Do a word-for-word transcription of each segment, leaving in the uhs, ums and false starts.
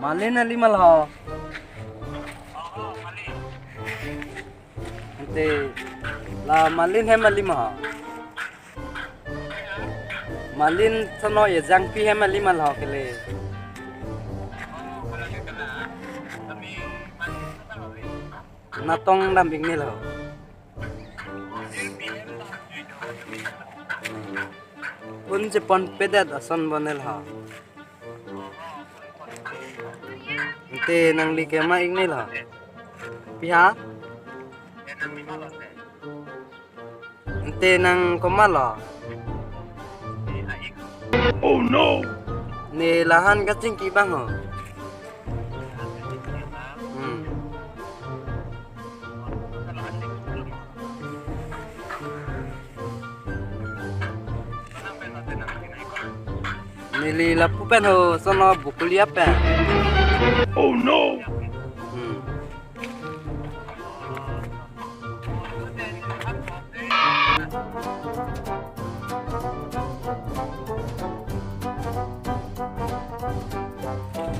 Malin alim ma lo? Ante la Malin hem alim ma ho? Malin sono Ejangpi hem alim ma lo kele? Natong dam ik ne lo. Un chepon pedet ason bo ne lo. Ante nangli kema ik ne lo. Pi ha? Ante nang komat lo? Oh no! Ne lahan kachingki abang ho. Hmm. Neli lapu pen ho, sono Bokolia pen. Oh no! Hmm.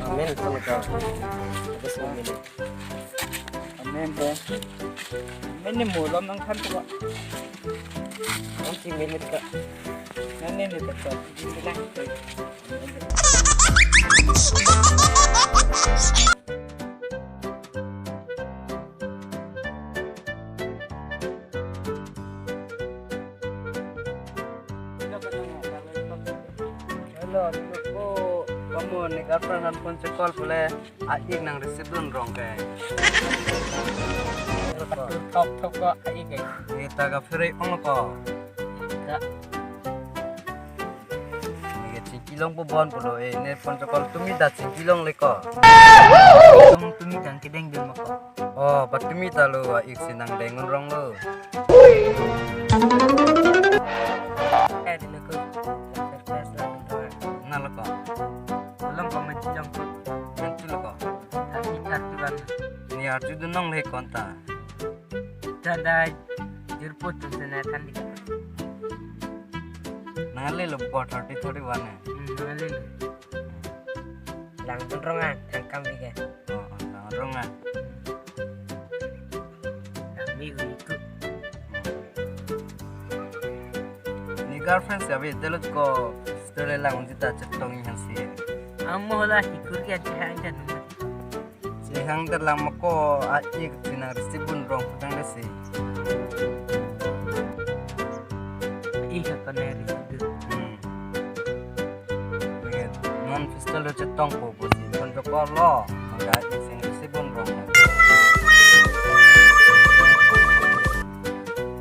Amen, sono ka. Terus amen. Amen, bro. Amen ni mulom nangthan ko. Ang si minute ka. Nani ni betul. Bilang. Hello, ko kamu ni girlfriend han phone si call pule, a-ik nang receive dun rong ke. Tok tok ko a-ik ke. Ni ta ka phere ong ko. Ka. Ni ke chingki long po bon pulo, eh, ne phone si call tumi ta chingki long le ko. Tumi tang kedeng dun ma ko. Oh, patumi ta lo, a-ik si nang deng un rong lo. Eh, di lo ko. Surprise lang to. Na lo ko. Belum ko menjong ko. Mentu lo ko. Tapi aturan. Ni arju dun nong le konta. Tandai. Jirput tu sana tandi. Nang le lo ko thirty thirty-one eh. Hmm, nang le lo. Lang pun rong ah, thangkam ri ke. Oh, oh, lang rong ah. Lang mi ui ku. Ni girlfriend si ave, telo ko story lang unji ta chetong ihan si. Amo la hikur ke aja hang jan. Si hang ter lang ma ko a-ik si nang receive dun rong putang de si. Ih, ka ne receive dun. Hmm. Wait, non pistol lo chetong po po si. Kon joko lo. Maka a-ik si nang receive dun rong.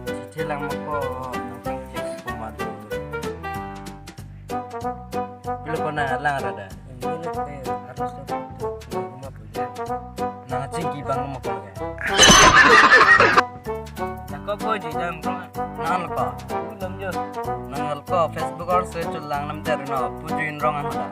Chiche lang ma ko, nang tang chek ko ma do. Bilo ko na lang ada da. Ini lo te harus lo tu, lo ma punya. Nang chingki abang ma ko ya. Nang ko po ji jam ko. Nang lo ko. Belum jo. Nang lo ko Facebook or se chulang nam ter no. Pujuin rong ano da.